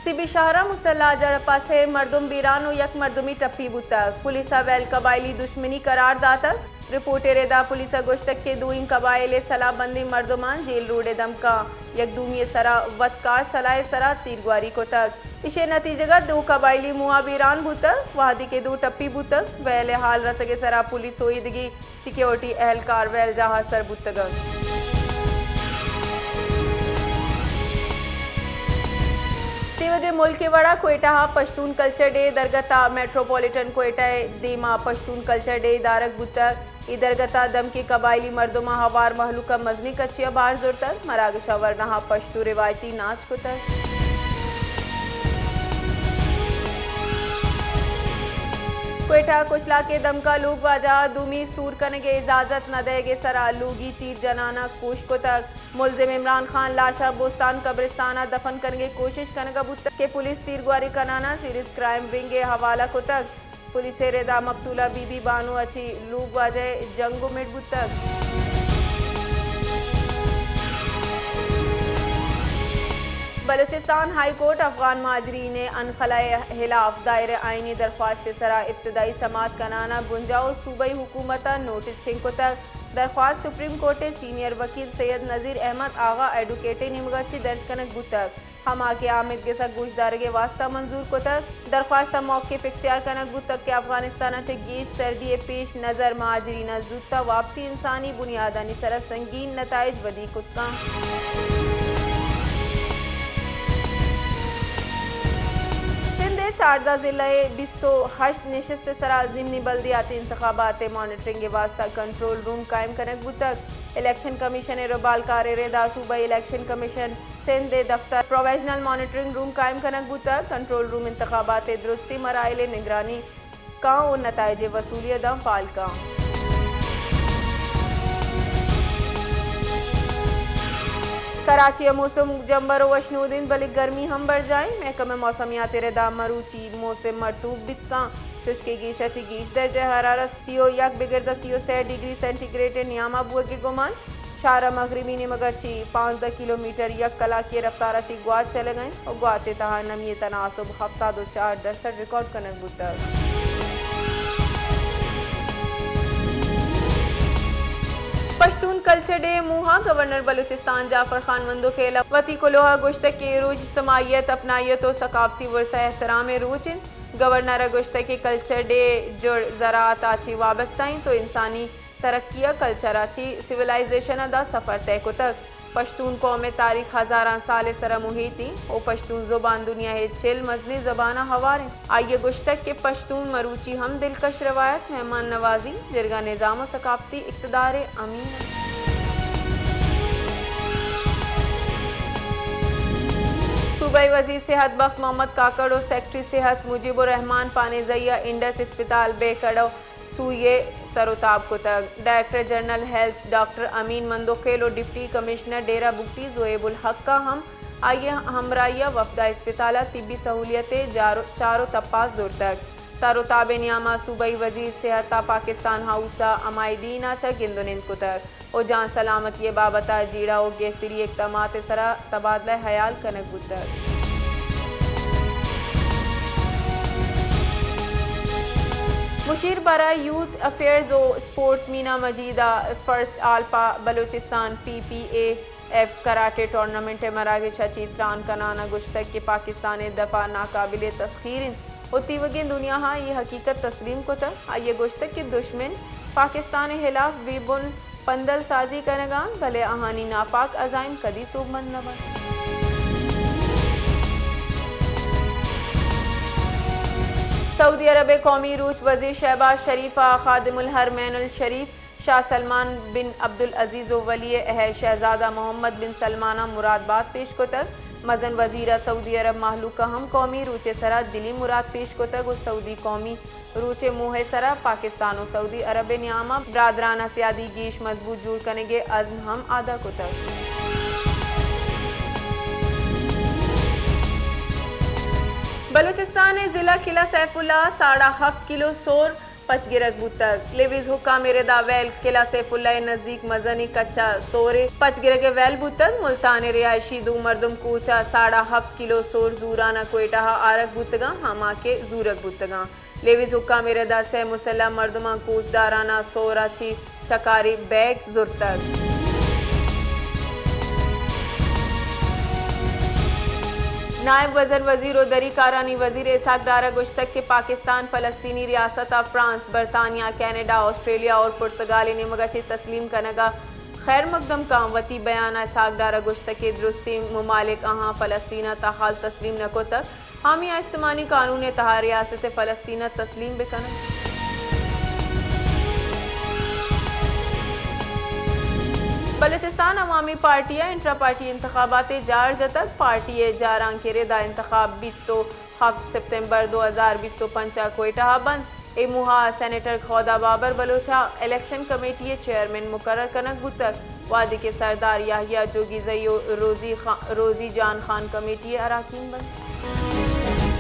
C B شہر ءَ مسلح جھڑپ ءَ سے مردم بیران ءُ یک مردمی ٹپی بوتگ۔ پولیس ءَ ویل قبائلی دشمنی قرار داتگ۔ رپورٹ ءِ ردا پولیس ءَ گوشتگ کہ دوئیں قبائل ءِ سلاہ بندیں مردماں جیل روڈ ءِ دمکاں یک دومی ءِ سرا وتکار سلاہ ءِ سرا تیرگواری کتگ۔ ایشی ءِ نتیجگ ءَ دو قبائلی موہ ءَ بیران بوتگ، وہدے کہ دو ٹپی بوتگ۔ ویل ءِ حال رسگ ءِ سرا پولیس ءُ ایدگہ سیکیورٹی اہلکار ویل جاہ ءَ سر بوتگ انت۔ تیوگیں ملک ءِ وڑا کوئٹہ ءَ پشتون کلچر ڈے درگت ءَ میٹروپولیٹن کوئٹہ ءِ دیما پشتون کلچر ڈے دارگ بوتگ۔ اے درگت ءَ دمگیں قبائلی مردماں ہوار مہلوک ءَ مزنیں کچے ءَ بہر زرتگ۔ مراگش ءَ ورناہا پشتو روایتی ناچ کتگ۔ کوئٹہ ءَ کچلاک ءِ دمکا لوگ واجہ ءَ دومی سور کنگ ءِ اجازت نہ دئیگ ءِ سرا لوگی تیر جنان ءَ کوش کتگ۔ ملزم عمران خان لاش ءَ بوستان قبرستان ءَ دفن کنگ ءِ کوشش کنگ ءَ بوتگ کہ پولیس تیرگواری کنان ءَ سیریز کرائم ونگ ءِ حوالہ کتگ۔ پولیس ءِ ردا مقتولہ بی بی بانو ءَ چہ لوگ واجہ ءِ جنگ ءُ مڑ بوتگ۔ بلوچستان ہائی کورٹ افغان مہاجرین ءِ انخلا ءِ ہلاف دائر آئینی درخواست ءِ سرا ابتدائی سماعت کنان ءَ بنجاہ ءُ صوبائی حکومت ءَ نوٹس شنگ کتگ۔ درخواست سپریم کورٹ ءِ سینئر وکیل سید نذیر احمد آغا ایڈوکیٹ ءِ نیمگ ءَ چہ درج کنگ بوتگ۔ ہما کہ آ مدگس ءَ گوشدارگ ءِ واستہ منظور کتگ۔ درخواست ءَ موقف اختیار کنگ بوتگ کہ افغانستان ءَ چہ گیش سردی ءِ پیش نظر مہاجرین ءَ زوت ءَ واپسی انسانی بنیادانی سر ءَ سنگین نتائج ودی کت کنت۔ سندھ ءِ چاردہ ضلع ءِ بیست ءُ ہشت نشست ءِ سرا ضمنی بلدیاتی انتخابات ءِ مانیٹرنگ ءِ واستہ کنٹرول روم قائم کنگ بوتگ۔ الیکشن کمیشن ءِ ربالکار ءِ ردا صوبائی الیکشن کمیشن سندھ ءِ دفتر پروویژنل مانیٹرنگ روم قائم کنگ بوتگ۔ کنٹرول روم انتخابات ءِ درستیں مراحل ءِ نگرانی کاں ءُ نتائج ءِ وصولیت داں فعال کاں۔ کراچی ءِ موسم جمبر ءُ وشنود انت، بلے گرمی ہم برجاہ انت۔ محکمہ موسمیات ءِ ردا مروچی موسم مرطوب بیت کاں، چوشکہ گیش ءَ چہ گیش درجہ حرارت سی ءُ یک بگر داں سی ءُ سے ڈگری سینٹی گریڈ ءِ نیام ءَ بوگ ءِ گمان۔ شہر ءِ مغربی نیمگ ءَ چہ پانزدہ کلومیٹر یک کلاکی ءِ رفتار ءَ چہ گوات چلگ ءَ انت ءُ گوات ءِ تہا نمی ءِ تناسب ہفتاد ءُ چار درسد ریکارڈ کنگ بوتگ۔ پشتون کلچر ڈے ءِ موہ ءَ گورنر بلوچستان جعفر خان مندوخیل ءَ وتی کلوہ ءَ گوشتگ کہ اے روچ اجتماعیت، اپنائیت ءُ ثقافتی ورثہ ءِ احترام ءِ روچ انت۔ گورنر ءَ گوشتگ کہ کلچر ڈے جڑ زراعت ءَ چہ وابستہ انت ءُ انسانی ترقی ءَ کلچر ءَ چہ سیولائزیشن ءَ داں سفر طے کتگ۔ پشتون قوم ءِ تاریخ ہزاراں سال ءِ سرا محیط انت ءُ پشتون زبان دنیا ءِ چل مزنیں زباناں ہوار انت۔ آئی ءَ گوشتگ کہ پشتون مروچی ہم دلکش روایت، مہمان نوازی، جرگہ نظام ءُ ثقافتی اقتدار ءِ امین انت۔ صوبائی وزیر صحت بخت محمد کاکڑ ءُ سیکرٹری صحت مجیب الرحمان پانیزئی ءَ انڈس اسپتال بیکڑ ءُ سوئی ءَ سر ءُ تاب کتگ۔ ڈائریکٹر جنرل ہیلتھ ڈاکٹر امین مندوخیل ءُ ڈپٹی کمشنر ڈیرہ بگٹی زویب الحق ءَ ہم آئی ءِ ہمراہی ءَ وفد ءَ اسپتال ءَ طبی سہولیت ءِ جار-، چار ءُ تپاس زرتگ۔ سر ءُ تاب ءِ نیام ءَ صوبائی وزیر صحت ءَ پاکستان ہاؤس ءَ ہمائی دین ءَ چہ گند ءُ نند کتگ ءُ جان سلامتی ءِ بابت ءَ جیڑہ ءُ گہتری اقدامات ءِ سرا تبادلہ ہیال کنگ بوتگ۔ مشیر برای یوتھ افیئرز و اسپورٹس مینا مجید ءَ فرسٹ آل پہ بلوچستان پی پی اے ایف کراٹے ٹورنامنٹ ءِ مراگش ءَ چہ تران کنان ءَ گوشتگ کہ پاکستان ءِ دفاع ناقابل تسخیر انت ءُ تیوگیں دنیا ءَ اے حقیقت تسلیم کتگ۔ آئی ءَ گوشتگ کہ دشمن پاکستان ءِ ہلاف بے بن پندل سازی کنگ ءَ انت، بلے آہانی ناپاک عزائم کدی سوبمند نہ بنت۔ سعودی عرب ءِ قومی روچ وزیر شہباز شریف ءَ خادم الحرمین الشریف شاہ سلمان بن عبدالعزیز ءُ ولی عہد شہزادہ محمد بن سلمان ءَ مراد بات پیش کتگ۔ مزن وزیر ءَ سعودی عرب مہلوک ءَ ہم قومی روچ ءِ سرا دلی مراد پیش کتگ ءُ سعودی قومی روچ ءِ موہ ءِ سرا پاکستان ءُ سعودی عرب ءِ نیام ءَ برادرانہ سیادی گیش مضبوط جوڑ کنگ ءِ عزم ہم اعادہ کتگ۔ بلوچستان ءِ ضلع قلعہ سیف اللہ ءَ ساڑا ہفت کلو سور پچ گرگ بوتگ۔ لیویز حکام ء ردا ویل قلعہ سیف اللہ ء نزیک مزنیں کچ ء سورے پچ گرگ ء ویل بوتگ۔ ملتان ء رہائشی دو مردم کوچ ء ساڑا ہپت کلو سور زوران ء کوئٹہ ء آرگ بوتگاں، ہما کہ زورگ بوتگاں۔ لیویز حکام ء ردا سہ مسلح مردماں کوچداران ء سور ء چی چکاری بیگ زرتگ۔ نائب وزر وزیر و دری کارانی وزیر اسحاق ڈار ء گوشتگ کہ پاکستان فلسطینی ریاست ء فرانس، برطانیہ، کینیڈا، آسٹریلیا اور پرتگال ء نیمگ ء چہ تسلیم کنگ ء خیر مقدم کاں۔ وتی بیان ء اسحاق ڈار ء گوشتگ کہ درستیں ممالک آہاں فلسطین ء تاحال تسلیم نہ کتگ۔ حامی آستمانی قانون ء تہا ریاست فلسطین ء تسلیم بہ کن انت۔ بلوچستان عوامی پارٹی ء انٹرا پارٹی انتخابات ء جار جتگ۔ پارٹی ء جاراں کہ ردا انتخاب بیست و ہفت سپتمبر دو ہزار بیست و پنچ ء کوئٹہ ء بنت۔ اے موہ ء سینیٹر خودا بابر بلوچ ء الیکشن کمیٹی ء چیئرمین مقرر کنگ بوتگ۔ وہدے کہ سردار یحییٰ جوگیزئی و روزی خا-، روزی جان خان کمیٹی ء اراکین بنت۔